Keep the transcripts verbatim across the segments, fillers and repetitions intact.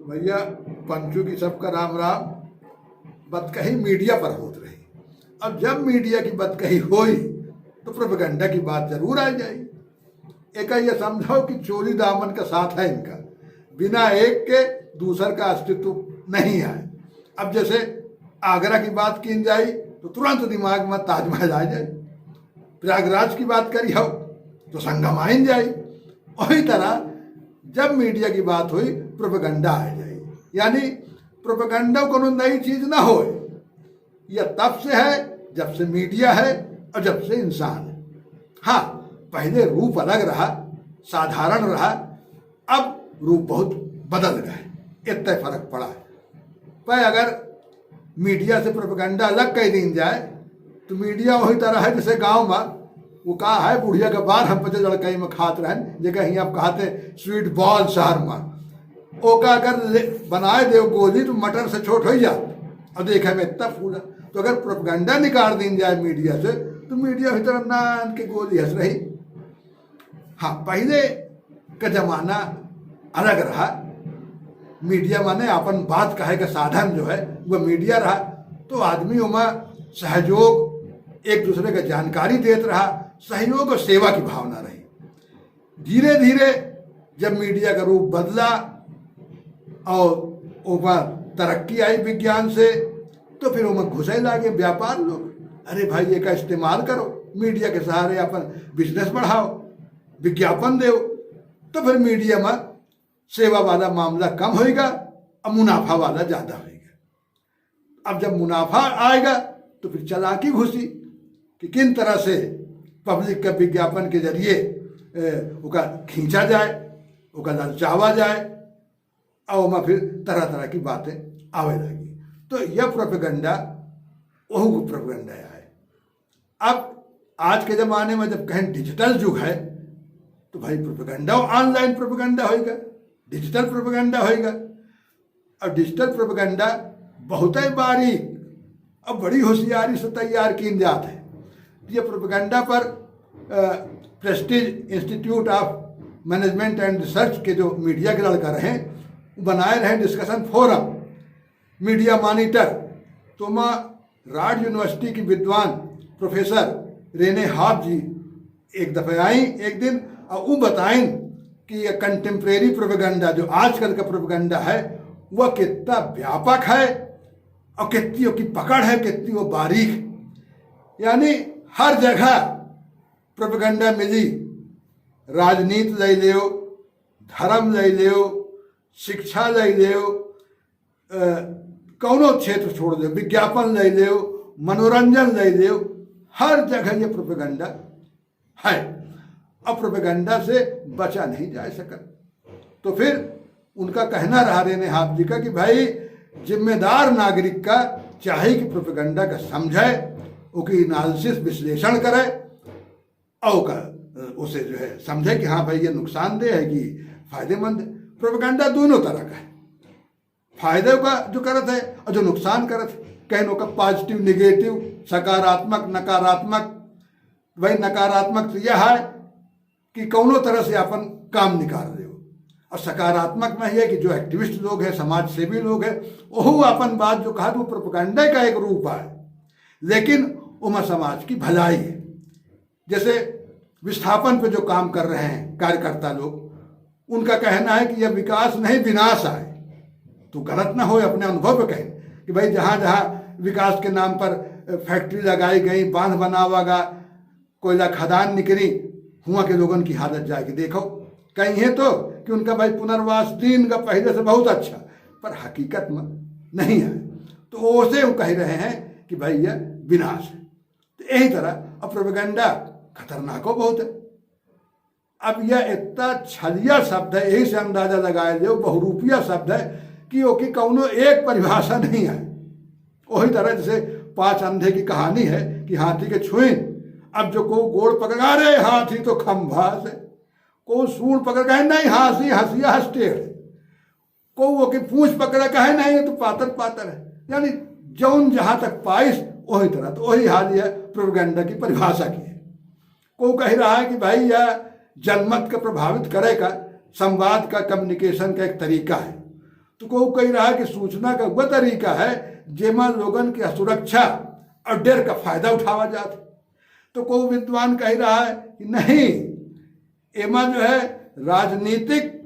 भैया पंचू की सबका राम राम। बतकही मीडिया पर होत रही। अब जब मीडिया की बतकही होई तो प्रोपेगेंडा की बात जरूर आ जाई। एका ये समझाओ कि चोली दामन का साथ है इनका, बिना एक के दूसर का अस्तित्व नहीं है। अब जैसे आगरा की बात कीन जाई तो तुरंत दिमाग में ताजमहल आ जाई। प्रयागराज की बात करी हो तो संगम आइन जाई। वही तरह जब मीडिया की बात हुई, प्रोपेगेंडा आ जाई। यानी प्रोपेगेंडा कोनो नई चीज ना होए, यह तब से है जब से मीडिया है और जब से इंसान है। हाँ, पहले रूप अलग रहा, साधारण रहा, अब रूप बहुत बदल गए, इतना फर्क पड़ा है। पर अगर मीडिया से प्रोपेगेंडा अलग कर दीन जाए तो मीडिया वही तरह है जैसे गांव में वो का है, बुढ़िया के बार हम पचे लड़कई में खात रहन, जेका हियां आप कहते स्वीट बॉल शहर में। ओका अगर ले, बनाए देव गोली तो मटर से छोट हो जात और देखे में इतना फूला। तो अगर प्रोपेगेंडा निकाल दीन जाए मीडिया से तो मीडिया वही तरह नान के गोली हंस रही। हाँ, पहले का जमाना अलग रहा। मीडिया माने अपन बात कहे का साधन जो है वो मीडिया रहा, तो आदमी ओमा सहयोग, एक दूसरे का जानकारी देत रहा, सहयोग और सेवा की भावना रही। धीरे धीरे जब मीडिया का रूप बदला और ओमा तरक्की आई विज्ञान से, तो फिर ओमा घुसे लागे व्यापार लोग। अरे भाई, एका इस्तेमाल करो, मीडिया के सहारे अपन बिजनेस बढ़ाओ, विज्ञापन देव। तो फिर मीडिया में सेवा वाला मामला कम होएगा और मुनाफा वाला ज्यादा होएगा। अब जब मुनाफा आएगा तो फिर चालाकी घुसी कि किन तरह से पब्लिक के विज्ञापन के जरिए, ए, ओका खींचा जाए, ओका ललचावा जाए, और ओमा फिर तरह तरह की बातें आवे लगी। तो यह प्रोपेगेंडा, वहू को प्रोपेगेंडा है। अब आज के जमाने में जब कहें डिजिटल युग है, तो भाई प्रोपेगेंडा ऑनलाइन प्रोपेगेंडा होएगा, डिजिटल प्रोपेगेंडा होएगा। और डिजिटल प्रोपेगेंडा बहुत ही बारीक और बड़ी होशियारी से तैयार कीन जात है। ये प्रोपेगेंडा पर प्रेस्टीज इंस्टीट्यूट ऑफ मैनेजमेंट एंड रिसर्च के जो मीडिया के लड़का रहे, वो बनाए रहे डिस्कशन फोरम, मीडिया मॉनिटर। तो माँ राड यूनिवर्सिटी की विद्वान प्रोफेसर रेने हाफ जी एक दफे आई एक दिन और वो बताइन कि ये कंटेम्परेरी प्रोपेगेंडा, जो आजकल का प्रोपेगेंडा है, वह कितना व्यापक है और कितनी ओकी पकड़ है, कितनी वो बारीक। यानी हर जगह प्रोपेगेंडा मिली, राजनीति ले लेओ, धर्म ले लेओ, शिक्षा ले लेओ, अ, कौनो क्षेत्र छोड़ दे, विज्ञापन ले लेओ, मनोरंजन ले लेओ, हर जगह ये प्रोपेगेंडा है। अब प्रोपेगेंडा से बचा नहीं जा सकत। तो फिर उनका कहना रहा रेने हाफ जी का कि भाई, जिम्मेदार नागरिक का चाहे कि प्रोपेगेंडा का समझे, ओकी एनालिसिस, विश्लेषण करे और ओका, अ, उसे जो है समझे कि हाँ भाई, ये नुकसानदेह है कि फायदेमंद है। प्रोपेगेंडा दोनों तरह का है, फायदे का जो करत है और जो नुकसान करत है। कहीं ओका पॉजिटिव, नेगेटिव, सकारात्मक, नकारात्मक। भाई, नकारात्मक तो यह है कि कौनो तरह से अपन काम निकाल रहे हो, और सकारात्मक में यह कि जो एक्टिविस्ट लोग हैं, समाज सेवी लोग हैं, वहू अपन बात जो कहा, वो प्रोपेगेंडा का एक रूप है, लेकिन ओमा समाज की भलाई है। जैसे विस्थापन पे जो काम कर रहे हैं कार्यकर्ता लोग, उनका कहना है कि यह विकास नहीं, विनाश आए। तो गलत ना हो, अपने अनुभव पे कहें कि भाई, जहाँ जहाँ विकास के नाम पर फैक्ट्री लगाई गई, बांध बनावा गा, कोयला खदान निकली, हुआ के लोगन की हालत जाके देखो। कहीं है तो कि उनका भाई पुनर्वास दीन का पहले से बहुत अच्छा, पर हकीकत में नहीं है। तो ओसे वो कह रहे हैं कि भाई, यह विनाश है। तो यही तरह अब प्रोपेगेंडा खतरनाको बहुत है। अब यह इतना छलिया शब्द है, यही से अंदाजा लगाए लेओ, बहुरूपिया शब्द है कि ओकी कौनो एक परिभाषा नहीं है। वही तरह जैसे पांच अंधे की कहानी है कि हाथी के छुइन, अब जो को गोड़ पकड़ा रे हाथी तो खंभा से, को सूंड पकड़ के नहीं, हाथी हंसिया हंस टेढ़, को ओकी पूंछ पकड़ा कहे नहीं, ये तो पातर पातर है। यानी जौन जहां तक पाइस वही तरह, तो वही हाल यह प्रोपेगेंडा की परिभाषा की है। को कह रहा है कि भाई, यह जनमत का प्रभावित करे का, संवाद का, कम्युनिकेशन का एक तरीका है। तो कोई कह रहा है कि सूचना का वह तरीका है जेमा लोगन के सुरक्षा और डर का फायदा उठावा जात है। तो कोई विद्वान कह रहा है कि नहीं, एमा जो है राजनीतिक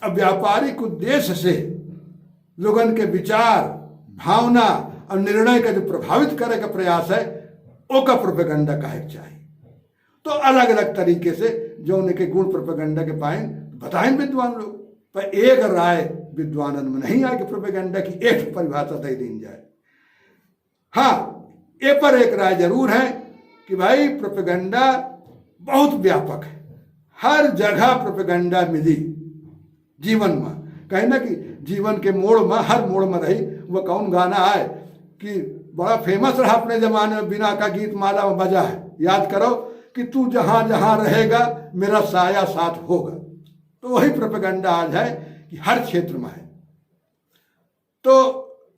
और व्यापारिक उद्देश्य से लोगन के विचार, भावना और निर्णय का जो प्रभावित करे का प्रयास है, ओका प्रोपेगंडा कहे के चाही। तो अलग अलग तरीके से जौन एके गुण प्रोपेगंडा के पाइन, बताइन विद्वान लोग, पर एक राय विद्वानन में नहीं आए कि प्रोपेगंडा की एक परिभाषा दे दीन जाए। हाँ, ए पर एक राय जरूर है कि भाई प्रोपेगंडा बहुत व्यापक है, हर जगह प्रोपेगंडा मिली जीवन में। कहे ना कि जीवन के मोड़ में, हर मोड़ में रही। वह कौन गाना है कि बड़ा फेमस रहा अपने जमाने में, बिना का गीत माला में बजा है, याद करो कि तू जहाँ जहाँ रहेगा मेरा साया साथ होगा। तो वही प्रोपेगंडा आज है कि हर क्षेत्र में है। तो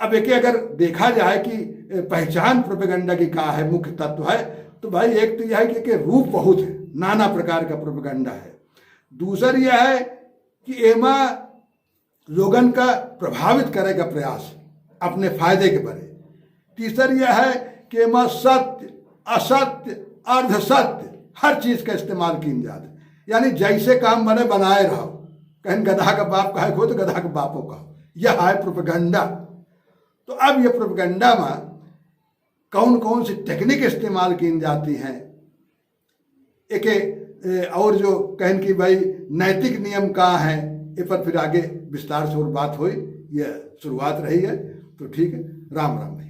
अब एके अगर देखा जाए कि, ए, पहचान प्रोपेगंडा की का है, मुख्य तत्व है, तो भाई एक तो यह है कि एके रूप बहुत है, नाना प्रकार का प्रोपेगंडा है। दूसर यह है कि एमा लोगन का प्रभावित करे का प्रयास अपने फायदे के बरे। तीसर यह है कि एमा सत्य, असत्य, अर्धसत्य हर चीज का इस्तेमाल कीन जात है। यानी जैसे काम बने बनाए रहो, कहीं गधा का बाप कहे को तो गधा का बापो कहो, यह है प्रोपेगंडा। तो अब ये प्रोपेगंडा में कौन कौन सी टेक्निक इस्तेमाल कीन जाती हैं, एके, ए, और जो कहन कि भाई नैतिक नियम का है, ए पर फिर आगे विस्तार से और बात होई। ये शुरुआत रही है, तो ठीक है, राम राम भाई।